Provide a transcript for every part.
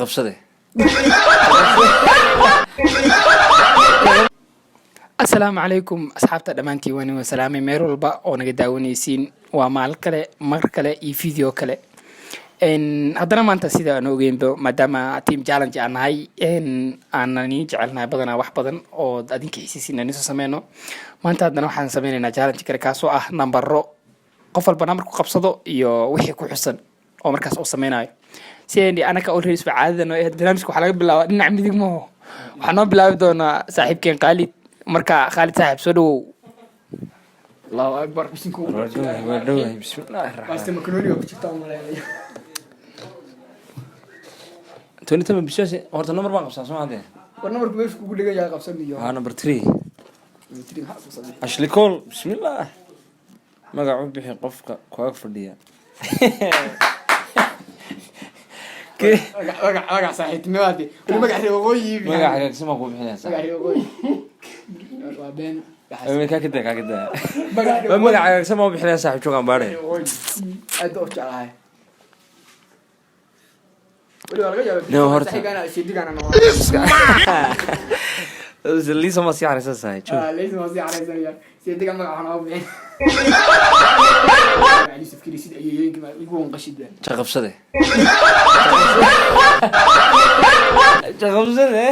Jaqabsade. Asalaamu calaykum asxaabta dhammaantiin, waan idin salaamay meel walba oo naga daawanaysiin. Waa maalin kale, mar kale iyo video kale. Haddana maanta sida aan ogeynba, maadaama team challenge aan nahay, aanan niin jecelnahay badanaa wax badan oo adinka xiisiisin aan isoo sameyno. Maanta haddana waxaan sameynaynaa challenge kale, kaasoo ah nambaro qof walba nambar ku qabsado iyo wixii ku xusan oo markaas uu sameynayo. Si anaka already isba caadada noo ahayd, barnaamijka waxaa laga bilaabaa dhinaca midig maho. Waxaa noo bilaabi doonaa saaxiibkeen Khaalid. Marka Khaalid saaxiib, soo dhawow. Allahu akbar. Waa dhowahay, waa dhowahay. Bismillaahi raxmaan. Basta macaroni ku jirta umaleynaya. Tony tama bishaasi horta number baan qabsaa, soo hadee. War nambarku meesha kugu dhegan yahay qabsan iyo. Waa number 3. Three maxaa soo sameeyay? Ashley Cole. Bismillah, magac u bixi qofka ku ag fadhiya. Magac, magac, magac saaxiibtinimaadi. Weli magac reer waqooyi. Magac hagaagsan baan kuu bixinaya. Magac reer waqooyi. Waa been. Saaxiib, kaa kada, kaa kada. Magac reer Waa magac hagaagsan baan u bixinaya saaxiib, joogaan baadhe. waqooyi. Aad u jeclahay. Weli waa laga yaabaa. No, horta. Saaxiibkaana sheedigana noqon. Liisa ma sii xariisan saaxiib, joog. Ah, leys ma sii caraysanaya. Sheediga magac waxaan uga bixin. Yusuf kiri sida ayeeyooyinka ma igu wanqashid baan. Jaqabsade, jaqabsade.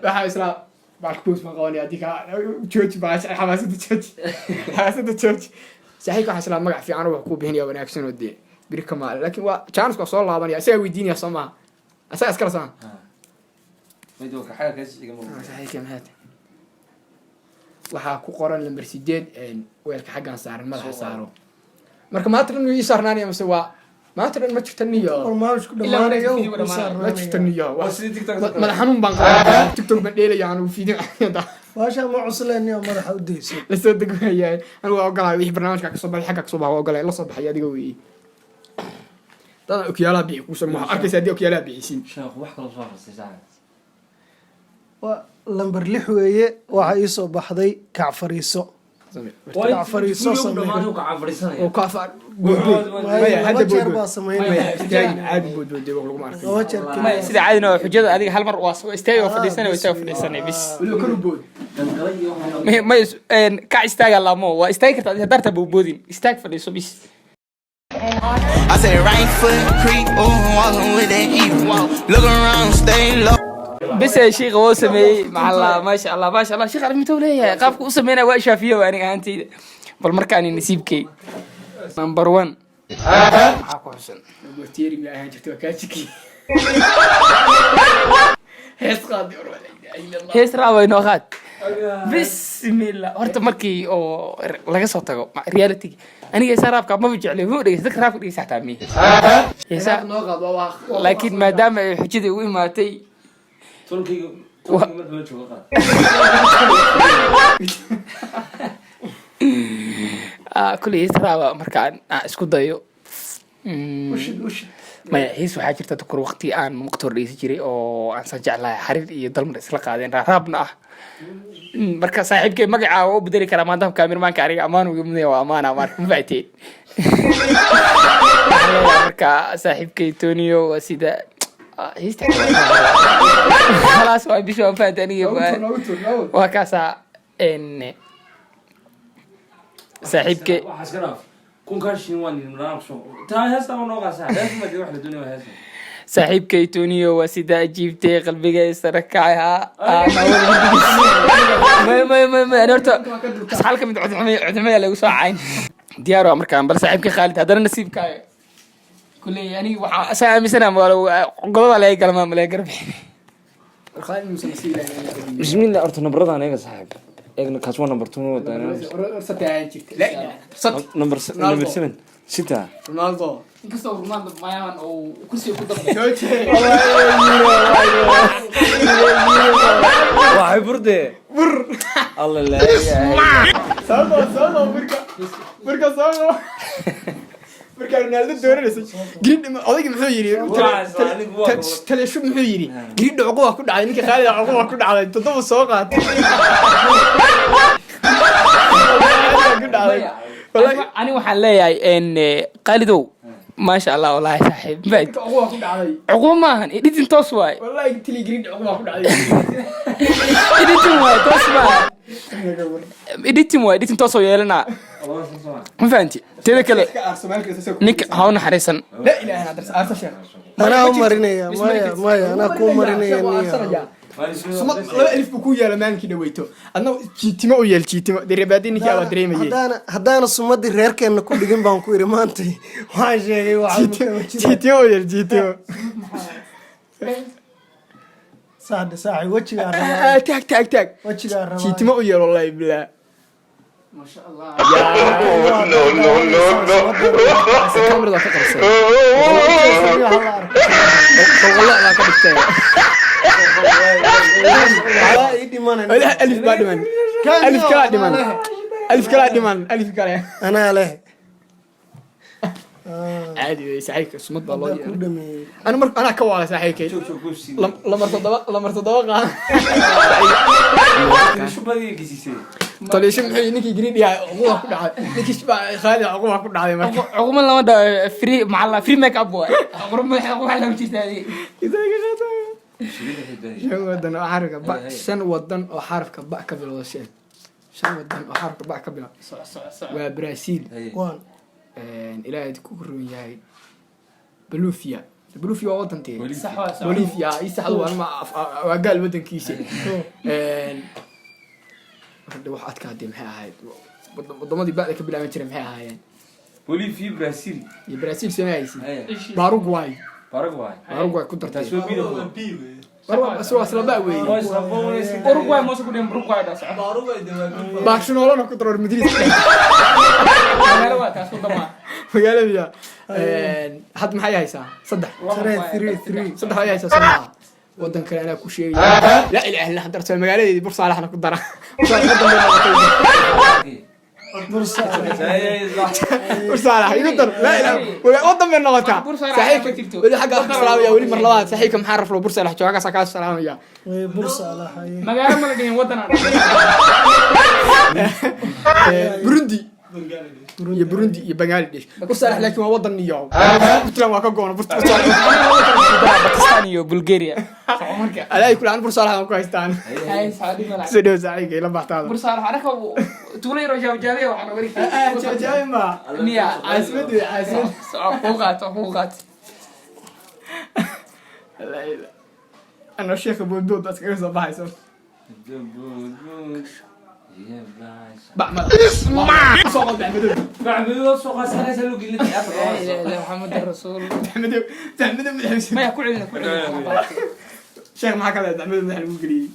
Waxaa islaa baalka boos baan qabanaya haddii kaa jooji baasha xamaasada, jooji xamaasada, jooji saaxiibka. Waxaa islaa magac fiican oo wax kuu bixinaya wanaagsan oo dee biri ka maale, laakiin waa chance, waa soo laabanaya. Isagaa weydiinaya, soo maaha? Isagaa iskala soo saaxiibka. Maxaad waxaa ku qoran lamber 8 weelka xaggan saaran, madaxa saaro. Marka maanta dhan ii saarnaanaya mase waa maanta dhan ma jirta niyo? Barnaamijku Ilaa dhammaanayo. video dhammaanayo. Ma jirta niyo. Madax xanuun baan qabaa, TikTok baan dheelaya anigu video. Baasha ma cusleenyo, madaxa u dayso. Lasoo degmayaa. Anigu waa ogolahay wixii barnaamijka kasoo baxay, xagga kasoo baxa waa ogolahay. La soo baxay adiga weeye. Dadan okiyaalaha bixi kuusan waxaa arkaysa haddii okiyaalaha bixisin. Sheekhu wax kaloo soo akhristay saaxiib. Waa lamber 6 weeye. Waxaa ii soo baxday kac fariiso. Kac fariiso samee. Oo kaafa boodbood. Maya, hadda Laba jeer boodbood. baa sameynaya. Maya, istaagin, caadi boodbood laguma arkay. Laba jeer. Maya, sida caadina waa xujada adiga hal mar waa istaagi oo fadhiisanay, waa istaagi oo fadhiisanay bis. Weliba kor u bood. May kac istaaga laamo, waa istaagi kartaa adiga darta boodboodin, istaag, fadhiiso bis. I said right foot creep, ooh, walking with that heat. Look around, stay low. Bis ee shiiqa woo sameeyey. Maxaa, maasha Allah, maasha Allah. Shiikh arrintuu leeyahay qaabka u sameynaya waa ishaafiye waa aniga ahaanteyda. Bal markaani nasiibkey number 1 maxaa ku xusan? Goortieri ma ahaan jirta? Waa kaa jiki hees qaadi war, laa ilaaha illa Allah. Hees raaba inoo qaad. Bismillah. Horta markii oo laga soo tago reality, aniga heesaa raabka maba jeclay, maba dhegeysta. Dadka raabka dhegeysta xataa miye heesaa. Noo qaad waa Laakiin maadaama ay xujadii ugu imaatay. Tolkayga, tolkayga marka la joogo qaad. Kuley hees raaba markaan aan isku dayo. Ushid, ushid. Maya, hees waxaa jirta kor waqti aan waqti hor dhegeysan jiray oo aan san jeclahay, xariir iyo dalmar isla qaadeen, raabna ah. Marka saaxiibkay magacaa waa u bedeli karaa maadaama kaamirmaanka aniga ammaan uga mudaya, waa amaana. Marka ma fahateen? Waxaan leeyahay marka saaxiibkay Tonio waa sida heesta khalaas waa bisha, waan fahantay aniga. Noogu tuur, noogu. Waa kaasaa saaxiibkay. Waxaa iska dhaaf, kunkaa shin waan idin kusoo taa heesta ma noo qaasa. Heesta ma wax la doonaya waa heesta. Saaxiibkay Tonio waa sida ajiibtay qalbigay sare kacay. Ha, may may may may, ani horta asxaal ka mid codxumay, codxumaya lagu soo cayn diyaar waa markaan. Bal saaxiibkay Khaalid haddana nasiibkaaga kulley aniga waxaa asaa aaminsanaa godoba laga galmaa ma laga garabixin. War Khaalid muusan nasiib lahayn. Bismillah. Horta nambaradaan eega saaxiib, eegna. Kaas waa number 2 wadaan. War sate ahaan jirta, laa ilaaha sat. Number Ronaldo. Number 7 sita. Ronaldo. Inkastoo Ronaldo maayaan uu kursiga ku dambeeyo. Jooji. Waxay burde bur alla laa. Soo soo marka, marka soo marka Ronaldo dooranaysay Green odayga muxuu yiri? Taleshub muxuu yiri? Green cuquba ku dhacday ninka Khaalid, cuquba ku dhacday, 7 soo qaatay ku dhacday. Wallahi. Ani waxaan leeyahay Qaalidow, maasha Allah, wallahi saaxiib ma Cuquba ku dhacday. Cuquba maahan, editing toos waay. Wallahi tiligrid cuquba ku dhacday. Editing waay, toos maaha, editing waay, editing toos oo yeelanaa, ma fahanti? Teeda kale Iska aarso meel kasta soo. Ninka ha u naxariisan. La ilaaha illa anta, aarso sheekh. Anaa u marinaya. Maya, maya, anaa kuu marinaya niyo. Sumad laba alif buu ku yaala maalinkii dhaweyto. Adna jiitimo u yeel, jiitimo derebaadi ninkii abaa dareemayay. Haddaana sumadii reerkeenna ku dhigin baan ku idhi maantay waxaan sheegay waxaa. Jiitimo u yeel, jiitimo. Saaxi, saaxi, wejigaa rabaa. Taag, taag, taag. Wejigaa rabaa. Jiitimo u yeel, wallahi bilaa. Maasha Allah. No, no, no, no. Kamerada ka qabsay. Qolqollo baa ka dhigtay. Ii dhimanay. Alif baa dhiman, alif kalaa dhiman, alif kalaa dhiman, alif kale. Anaa leh. Caadi wey saaxiibka, sumad baa loo Haddaa ku yeelay. dhameeyey. Ana mar anaa ka waalay saaxiibkay. Lambar 7, lambar 7 qaa taliisho. Muxuu ninkii green yahay? Cuquba ku dhacay ninkii Khaalid, cuquba ku dhacday marka. Cuquma lama dhaho, free maxaa la free make up waay. Cuquma waxa lagu jirtaa. Shan wadan oo xarafka ba, shan wadan oo xarafka ba ka bilowda sheeg. Shan wadan oo xarafka ba ka bilowda. Soco, soco, soco. Waa Brazil. One. Ilaahay ku roon yahay, Bolivia. Bolivia waa wadantee? Sax waa, sax. Bolivia ii saxdu waa ma waa gaal wadankiisa. Hadda wax adkaatay maxay ahayd? Wadamadii ba'da ka bilaaban jiray maxay ahaayeen? Bolivia, Brazil. Iyo Brazil soo haysi. Haya. Paraguay. Paraguay. Paraguay ku dartay. Taas waa bida. Paraguay waa isla ba weeye. Uruguay moose ku dhihin, Uruguay dha soco. Barcelona ku daro, Madrid. Magaalo waa taas, wadama. Magaalada hadda maxay haysaa? Saddex. Three, three, three. Saddex ay haysaa soo maaha? Wadan kale anaa ku sheegaya. Laa ilaaha illa anta, rasuul. Magaaladeedii Bursaalaxna ku dara. Bursa. Bursaalax igu dar. Laa ilaaha, wadan bay noqotaa. Bursaalax saaxiibka ma jirto. Weli xagga ka salaamaya weli mar labaad saaxiibka. Maxaa raflo Bursaalax jooga kaa salaamaya. Way Bursa lahaye. Magaalo ma la dhihin, wadan aan. Burundi iyo Burundi iyo Bangladesh. Bursaalax laakiin waa wadan iyo Puntland waa ka goona Bursaalax. Pakistan iyo Bulgaria. Soco marka. Alaa kula aan Bursaalax aan ku haystaan. Hay saadi mala. Soo dhaw saaxiibka, ila baxtaada. Bursaalax anaka tuulo yaro jaabjaabiya waxaan oga dhigtay. Jaabi ma. Miya? Caasimad wey, caasimad. Soco, kuu qaato, kuu qaato. Anoo sheekha boodbood baad iskaga soo baxayso. Soo qod Baxmadow. Laa ilaaha illa Muhammad rasuul. Baxmadow, Baxmadow madaxa. Maya, ku celina, ku celina. Sheekh, maxaa ka leedahay? Baxmadow madaxa lagu geliyey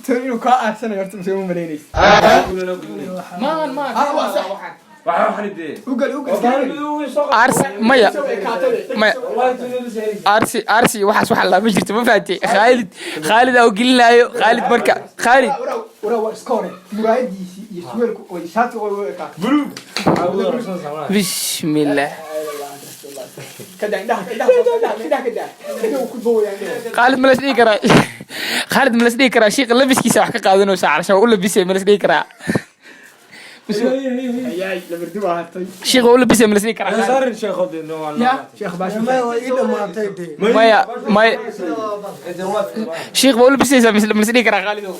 tan inuu kaa aarsanayo horta masema malaynaysa. Maan maan. Ah, waa sax. Ugal, ugal. Ars maya, maya, arsi, arsi, waxaas waxa lama jirto, ma fahanti? Khaalid, Khaalid aa u gelinaayo Khaalid marka Khaalid. Waraa waa iska hore muraayadiisii iyo surweelku oo shaati oo u ekaatay. Bismillah. Kada indhaha, indhaha, indhaha, kada indhaha ku booyaan. Khaalid, ma las dhihi karaa? Khaalid, ma las dhihi karaa shiiqa labiskiisa wax ka qaadanaysa calashan waa u labisay? Ma las dhihi karaa? Ayaay labardi baa hartay. Shiiqa waa u labisay, ma las dhihi karaa? Ya. Sheekh baashi. Maya, waa ii dhamaatay dee. Maya, maya, shiiq waa u labisaysaa, ma las dhihi karaa, Khaalidow?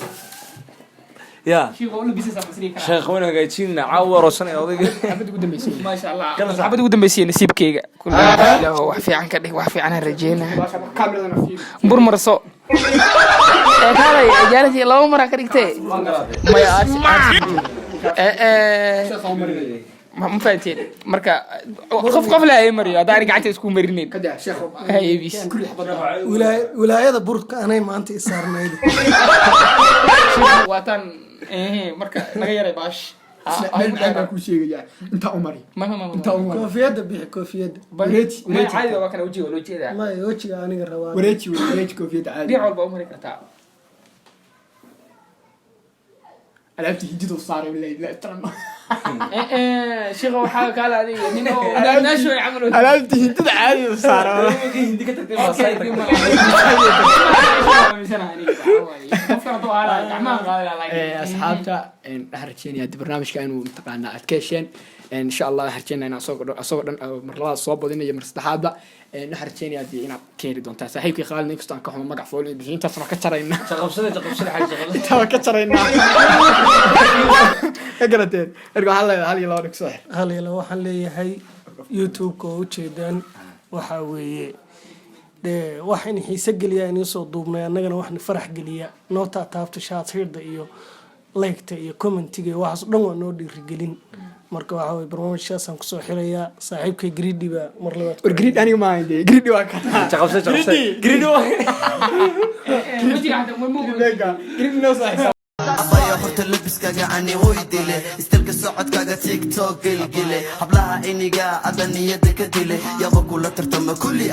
Ya. Shiiq waa u labisaysaa, ma las dhihi karaa? Sheekh, waan hagaajinna caawa aroosanaya odayga. Xabad ugu dambeysay. Maasha Allah, xabad ugu dambeysay nasiibkeyga. Kulli ilaahu wax fiican ka dhig, wax fiican aan rajeynaa. Baasha kaamiradana fiiri. Bur marso ee kaalay jaaladii laba maraa ka dhigtay. Maya, arsi, arsi, ee Sheekh oo marinaya. Ma fahanteen? Marka qof qof leh ay mariyo haddaan gacanta isku marinayn. Kada sheekh. Hayebiis. Kulli xabad. Wilaayada burka anay maanta i saarnayd. Waataan marka naga yaray baash. Meel macaan baan kuu sheegayaa, intaa u mari. Ma ma ma. Intaa u mari. Koofiyadda bixi, koofiyadda. Wareeji, ma wareeji. Caadi waa kana, wajiga loo jeedaa. Maya, wejiga aniga rabaa. Wareeji wey, wareeji koofiyadda caadi. Dhinac walba u mari kartaa. Alaabtii hijiduu saaray bilahi la taran. Shiiqa waxaa kaala adiga nin oo wadaadnaashu ay camal. Alaabta hindida caadi u saara. Hindi ka tagtay baa say tagtay. Qofkan hadduu ahaa gacmaha qaadi lahaa. Asxaabta, waxaan rajeynayaa dib barnaamijka inuu mataqaanaa aad ka hesheen. Insha Allah waxaan rajeynaya inaan asagoo dhan mar labaad soo badinayo, mar saddexaadba. Waxaan rajeynayaa dee inaad ka heli doontaa saaxiibkii Khaalid, inkastoo aan ka xumo magac fool bixiyo. Intaas waa ka jaraynaa. Jaqabsada, jaqabsada, xaj jaqabsada. Intaa waa ka jaraynaa, ka garateen. Marka waxaan leedahay hal iyo laba dhig soo xir. Hal iyo laba waxaan leeyahay YouTube-ka oo ujeedaan waxaa weeye dee wax in xiise geliya inii soo duubnay, annagana waxna farax geliya. Noo taataabta shaashirda iyo like-ta iyo comment-iga iyo waxaas oo dhan waa noo dhiirigelin. Marka waxaa weye barnaamijkaasaan kusoo xirayaa. Saaxiibkay Greedy baa mar labaad. War greedy aniga maahan dee, greedy waa kana. Jaqabsada, jaqabsada. Greedy waa Wejiga xataa ma greedy noo soo xisaab. Abaya, horta labiskaaga ani way dile, style-ka socodkaaga TikTok gelgele, hablaha iniga ada niyada ka dile, yaba kula tartama kulli.